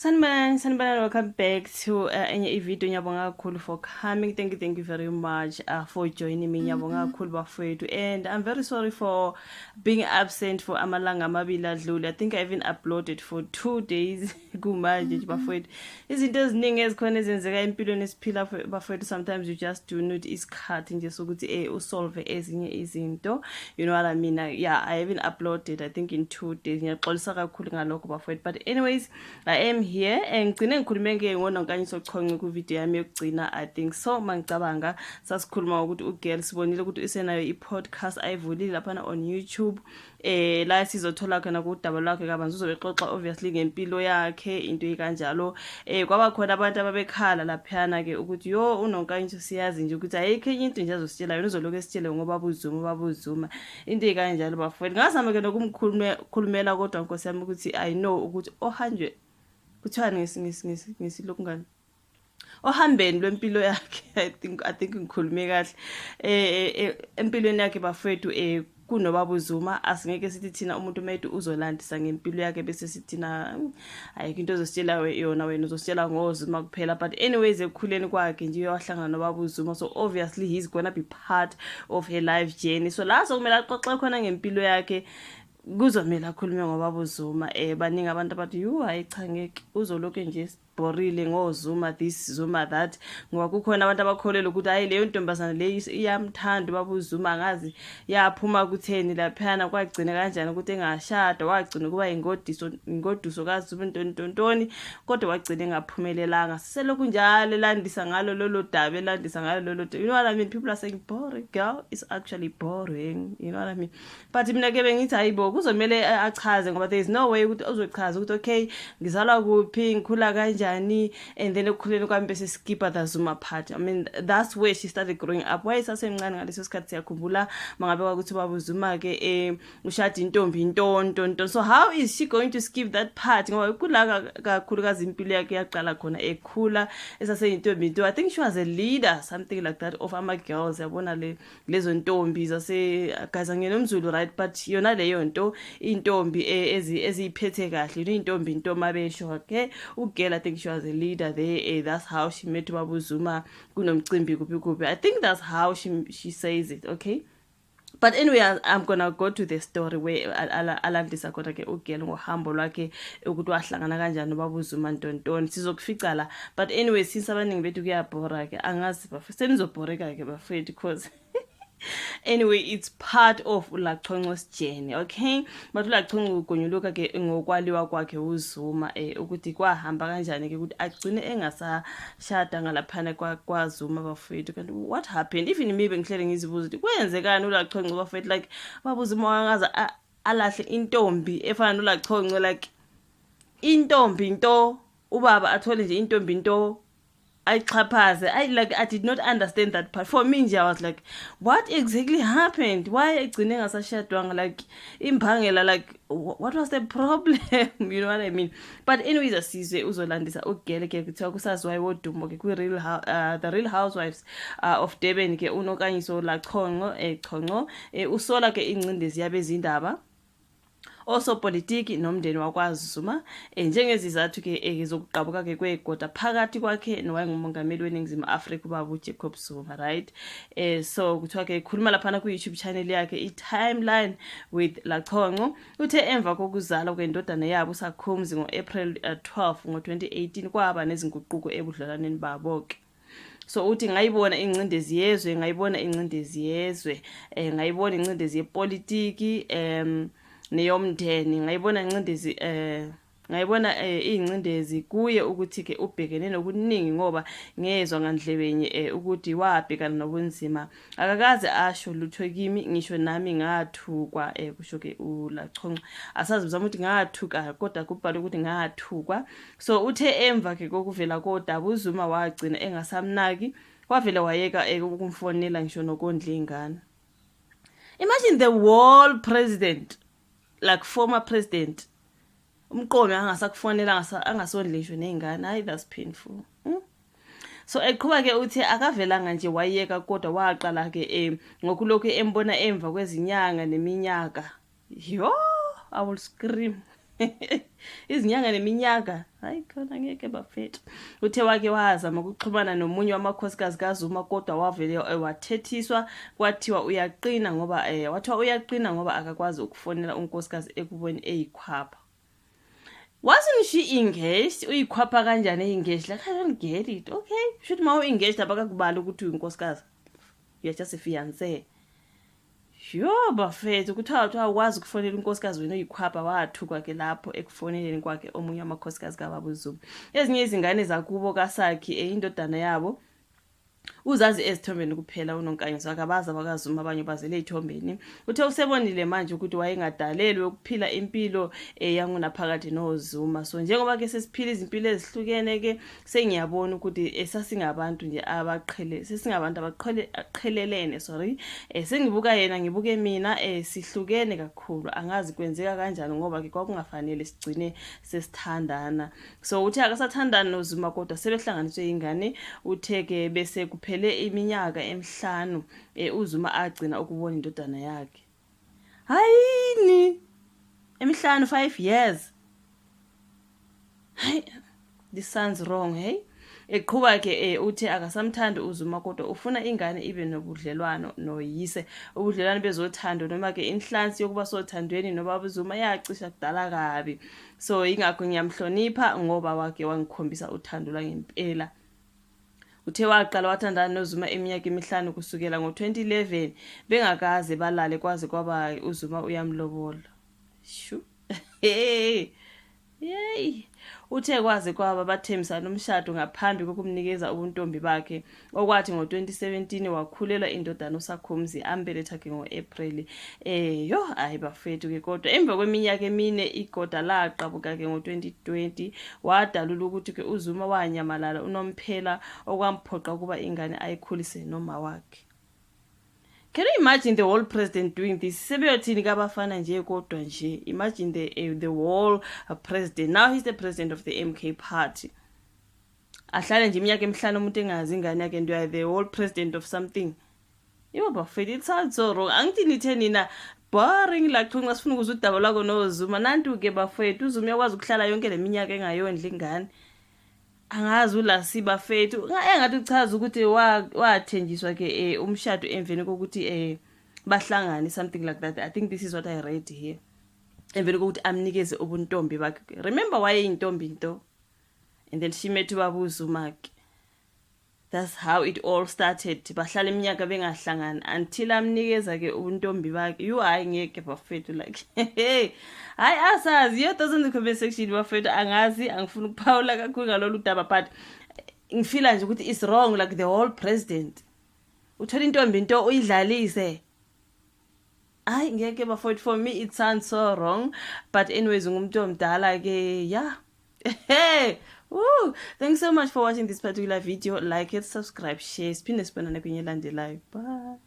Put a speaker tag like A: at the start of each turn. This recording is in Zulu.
A: Sanibonani, sanibonani, welcome back to enye i-video. Ngiyabonga kakhulu for coming. Thank you, thank you very much for joining me. Ngiyabonga kakhulu, bafowethu. And I'm very sorry for being absent for amalanga amabili adlule. I think I even uploaded for 2 days kumanje nje, bafowethu. Izinto eziningi ezikhona ezenzeka empilweni esiphila, bafowethu, sometimes you just do need isikhathi nje sokuthi usolve ezinye izinto. You know what I mean? Yeah, I even uploaded, I think, in 2 days. Ngiyaxolisa kakhulu ngalokho, bafowethu. But anyways, I am here and ngigcine ngikhulume ke ngoNonkanyiso Chonco ku-video yami yokugcina, I think so. Mangicabanga sasikhuluma ukuthi ugirl sibonile ukuthi usenayo i-podcast ayivulile laphana on YouTube, la sizothola khona kudaba lwakhe kabanzi. Uzobe exoxa obviously ngempilo yakhe, into ekanjalo. Kwaba khona abantu ababekhala laphana ke ukuthi yo, uNonkanyiso siyazi nje ukuthi ayikho enye into nje azositshela yona, uzolokhu esitshele ngoba buzuma babuzuma, into ekanjalo, bafowethu. Ngazama ke nokumkhulumela, kodwa nkosi yami, ukuthi I know ukuthi ohanjwe kuthiwani ngesilokhu ngani ohambeni lwempilo yakhe. I think ngikhulume kahle. Empilweni yakhe, bafowethu, kunobaba uZuma. Asingeke sithi thina umuntu methu uzolandisa ngempilo yakhe bese sithina ayikho into ozositshela yona, wena uzositshela ngoZuma kuphela. But anyways, ekukhuleni kwakhe nje uyahlangana nobaba uZuma, so obviously he's gonna be part of her life journey. So la sokumele axoxe khona ngempilo yakhe, kuzomela akhulume ngobaba uZuma. Baningi abantu abathi, "Yu, hayi cha, ngeke, uzolokhu nje borile ngoZuma, this Zuma, that," ngoba kukhona abantu abakholelwa ukuthi hayi, leyo ntombazana leyo iyamthanda ubaba uZuma. Angazi yaphuma kutheni laphana, kwagcina kanjani ukuthi engashada, wagcina kuba ingodiso, ingoduso kaZuma, ntontontoni, kodwa wagcina engaphumelelanga. Selokhu njalo elandisa ngalo lolo daba, elandisa ngalo lolo daba. You know what I mean? People are saying, "Boring girl is actually boring." You know what I mean? But mina ke bengithi hayibo, kuzomele achaze, ngoba there is no way ukuthi uzochaza ukuthi okay, ngizalwa kuphi, ngikhula kanjani, and then ekukhuleni kwami bese skippa the Zuma part. I mean, that's where she started growing up, wayesasemncane ngaleso sikhathi. Siyakhumbula mangabe kwakuthi ubaba uZuma ke ushada intombi intonto nto. So how is she going to skip that part, ngoba kula kakhulukazi impilo yakhe yaqala khona ekhula esaseyintombi into? I think she was a leader, something like that, of ama girls, yabona le lezo ntombi zase, guys, angena umZulu, right? But yona leyo nto, intombi eziyiphethe kahle, intombi into mabesho. Okay, ugirl, I think she was a leader there. That's how she met ubaba uZuma kunomcimbi kuphi kuphi. I think that's how she says it, okay? But anyway, I'm gonna go to the story where alandisa khona ke ugirl ngohambo lwakhe, ukuthi wahlangana kanjani nobaba uZuma, ntontoni. Sizokufica la. But anyway, since abaningi bethu kuyabhora ke, angazi bafethu, senizobhoreka ke, bafethu, because anyway, it's part of uLaChonco's journey, okay? But uLaChonco ugonyuluka ke ngokwaliwa kwakhe uZuma, ukuthi kwahamba kanjani ke ukuthi agcine engasashada ngalaphana kwaZuma, bafethu. Kanti what happened? Even me bengihlele ngizibuza ukuthi kwenzekani uLaChonco, bafethu. Like, baba uZuma wangaza alahle intombi efana noLaChonco, like intombi nto, ubaba athole nje intombi nto ayixhaphaze. I like, I did not understand that part. For me nje, I was like, what exactly happened? Why egcine engasashadwanga? Like, imbangela, like, what was the problem? You know what I mean? But anyways, asizwe uzolandisa ugirl ke. Kuthiwa kusaziwayo wodumo ke kwi-real The Real Housewives of Durban ke, uNokanyiso LaChonco, Chonco, usola ke ingcindezi yabezindaba, osopolitiki nomndeni wakwaZuma njengezizathu ke zokuqhamuka ke kwegoda phakathi kwakhe nowayengumongameli weNingizimu Afrika, ubaba uJacob Zuma, right? So kuthiwa ke khuluma laphana ku-YouTube channel yakhe, i-Timeline with LaChonco, uthe emva kokuzalwa kwendodana yabo uSakhumzi ngo-April 12 ngo-2018, kwaba nezinguquko ebudlelwaneni babo ke. So uthi, "Ngayibona ingcindezi yezwe, ngayibona ingcindezi yezwe, ngayibona ingcindezi yepolitiki neyomndeni, ngayibona ingcindezi, ngayibona ingcindezi kuye ukuthi ke ubhekene nokuningi, ngoba ngezwe ngandlebenye ukuthi wabhekana nobunzima, akakaze asho lutho kimi, ngisho nami ngathukwa," kusho ke uLaChonco. Asazi mzama ukuthi ngathuka, kodwa kubhalwe ukuthi ngathukwa. So uthe emva ke kokuvela kodaba, uZuma wagcina engasamnaki, wavele wayeka ukumfonela, ngisho nokondla ingane. Imagine the world president, like former president, umqomi angasakufonela, angasondli ngisho ney'ngane. Hayi, that's painful. So eqhuba ke uthi akavelanga nje wayeka, kodwa waqala ke ngokulokhu embona emva kwezinyanga neminyaka. Yo, I will scream. Izinyanga neminyaka, hayi khona ngeke bafethu. Uthe wake wazama ukuxhumana nomunye wamakhosikazi kaZuma kodwa wavele wathethiswa kwathiwa uyaqina ngoba wathiwa uyaqina ngoba akakwazi ukufonela unkosikazi ekubeni eyikhwapha. Wasn't she engaged? Uyikhwapha kanjani e-engaged? Like, I don't get it. Okay, shuthi uma u-engaged abakakubali ukuthi uyinkosikazi. You're just a fiancé. Yho bafethu, kuthiwa awukwazi ukufonela unkosikazi wena uyikhwapha. Wathukwa ke lapho ekufoneleni kwakhe omunye wamakhosikazi kababa uZuma. Ezinye izingane zakubo kaSakhi, indodana yabo uzazi ezithombeni kuphela uNonkanyiso, akabazi abakaZuma, abanye bazele ey'thombeni. Uthe usebonile manje ukuthi wayengadalelwe ukuphila impilo yangunaphakade noZuma. So njengoba-ke sesiphila izimpilo ezihlukene-ke, sengiyabona ukuthi sasingabantu nje abaqhele, sesingabantu abaqhelelene, sorry, sengibuka yena, ngibuke mina, sihlukene kakhulu. Angazi kwenzeka kanjani ngoba-ke kwakungafanele sigcine sesithandana. So uthe akasathandani noZuma kodwa sebehlanganiswe ingane. Uthe-ke bese kuphele iminyaka emihlanu uZuma agcina ukubona indodana yakhe. Hayini, emihlanu, 5 years. Hayi, this sounds wrong, hey. Eqhuba ke, uthe akasamthandi uZuma kodwa ufuna ingane ibe nobudlelwano noyise, ubudlelwano bezothando noma ke inhlansi yokuba sothandweni nobaba uZuma yacisha kudala kabi. So ingakho ngiyamhlonipha ngoba wake wangikhombisa uthando lwangempela. Uthe waqala wathandana noZuma iminyaka emihlanu kusukela ngo-2011 bengakaze balale kwaze kwaba uZuma uyamlobola. Shu. Hey. Yey. Uthe kwaze kwaba bathembisana umshado ngaphambi kokumnikeza ubuntombi bakhe, okwathi ngo-2017 wakhulelwa indodana uSakhumzi ambeletha ke ngo-April. Yo, hayi bafethu ke, kodwa emva kweminyaka emine igoda laqabuka ke ngo-2020. Wadalula ukuthi ke uZuma wanyamalala unomphela, okwamphoqa ukuba ingane ayikhulise noma wakhe. Can you imagine the whole president doing this? Sebeyothini kabafana nje kodwa nje. Imagine the whole president. Now he's the president of the MK party. Ahlale nje iminyaka emihlanu umuntu engazi ingane yakhe and you are the whole president of something. Yebo bafethu, it sounds so wrong. Angithi nithe nina boring la chunga, sifuna ukuzwa udaba lwakho noZuma. Nantu ke bafethu, uZuma uyakwazi ukuhlala yonke leminyaka engayondli ingane. Angazi ulasi bafethu, engathi uchaza ukuthi wathenjiswa ke umshado emveni kokuthi bahlangane, something like that. I think this is what I read here. Emveni kokuthi amnikeze ubuntombi bakhe. Remember, wayeyintombi nto. And then she met ubaba uZuma ke. That's how it all started. Bahlala iminyaka bengahlangani until amnikeza ke ubuntombi bakhe. You, hayi ngeke bafethu, like, hey. Hayi, asazi. Your thoughts in the comment section bafethu. Angazi, angifuni ukuphawula kakhulu ngalolu daba, but ngifeela nje ukuthi it's wrong, like the whole president. Uthola intombi into uyidlalise. Hayi ngeke bafethu, for me it sounds so wrong. But anyways, ngumuntu omdala ke, yeah. Hey, woo. Thanks so much for watching this particular video. Like it, subscribe, share. Siphinde sibonane kwenye elandelayo. Bye.